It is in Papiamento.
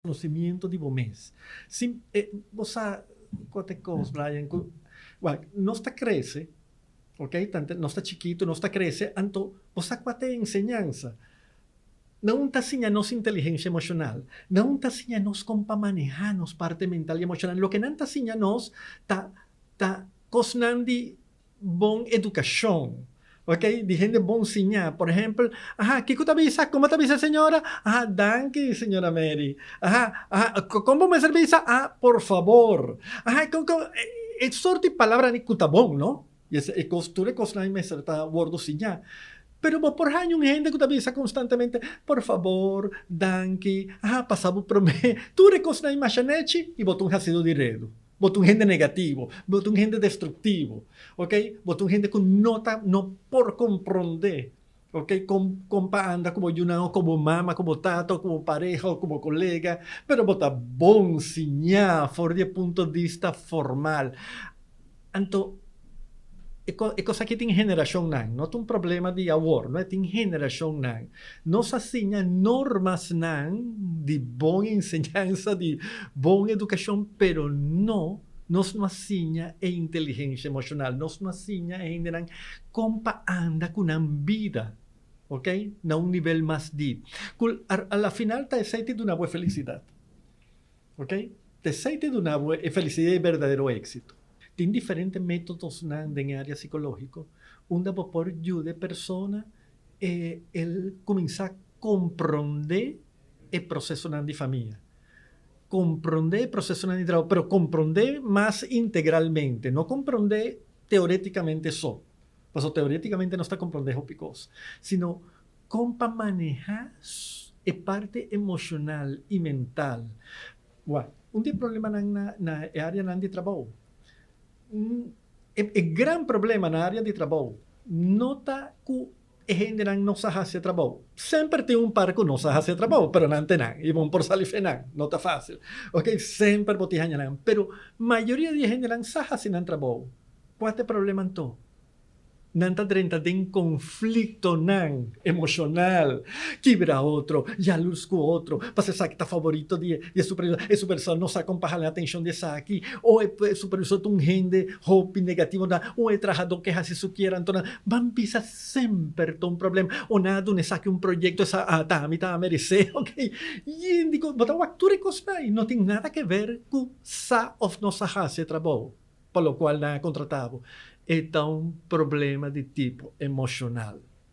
Conocimiento di bo mes. Sin e bo sa cua ta e cos, Brian, cu wak nos ta crece, ok, tante nos ta chikito nos ta crece, anto bo sa cua ta e enseñansa. Nan ta siña nos inteligencia emocional, nan ta siña nos con pa maneha nos parte mental y emocional. Loke nan ta siña nos ta ta cosnan di bon edukashon, ok, di hende bon siñá. Por ehèmpel, aha, kiko ta bisa? Komo ta bisa señora? Aha, danki señora Mary. Aha, aha, kon bo mester bisa? Ah, por fabor. Aha, kon, kon, e sort di palabranan ku ta bon, no? I e kos, tur e kosnan ei mester ta wòrdu siñá. Pero bo por haña un hende ku ta bisa konstantemente, por fabor, danki, aha, pasa bo promé. Tur e kosnan ei masha nechi i bo ta un hasido di redu. Bo ta un hende negativo, bo ta un hende destructivo, ok, bo ta un hende cu no ta, no por comprende, ok, con, con pa anda cu bo yunan o cu bo mama, cu bo tata o cu bo pareha o cu bo colega, pero bo ta bon siña for di e punto di vista formal. Anto, e co, e cos aki tin generacionnan, no ta un problema di awor, no, e tin generacionnan. Nos a siña normasnan di bon enseñansa, di bon edukashon, pero no, nos no a siña e inteligensia emoshonal, nos no a siña e hendenan kon pa anda ku nan bida, ok, na un nivel mas dip. Ku a la final ta esei ta duna bo e felisidat, ok, ta esei ta duna bo e felisidat i e berdadero éksito. Tin diferente métodosnan den e área sikológiko unda bo por yuda e persona e el kuminsá komprondé e prosesonan di famia, komprondé e prosesonan di trabou, pero komprondé mas integralmente, no komprondé teorétikamente so, pasobra teorétikamente nos ta komprondé hopi kos, sino kon pa manehá e parti emoshonal i mental. Wak, un di e problemanan na na e áreanan di trabou, E gran problema na área di trabou no ta ku e hendenan no sa hasi e trabou. Semper tin un par ku no sa hasi e trabou, pero nan te nan i bon por sali fe nan. No ta fásil. Oke, semper bo tin haña nan. Pero mayoria di e hendenan sa hasi nan trabou. Kua ta e problema anto? Nan ta drenta den konfliktonan emoshonal, kibra otro, yalurs ku otro, pasobra esaki ta favorito di e supervisor, e supervisor no sa kon pa hala atenshon di esaki, o e supervisor ta un hende hopi negativo, o e trahadó ke hasi su kier, anto nan ban bisa semper ta un problema, o nan a duna esaki un proyekto, esa a ta ami ta meresé, ok, yindi ku bo ta wak tur e kosnan ei no tin nada ke ver ku sa òf no sa hasi e trabou. Pa lokual nan a kontratá bo, e ta un problema di tipo emoshonal.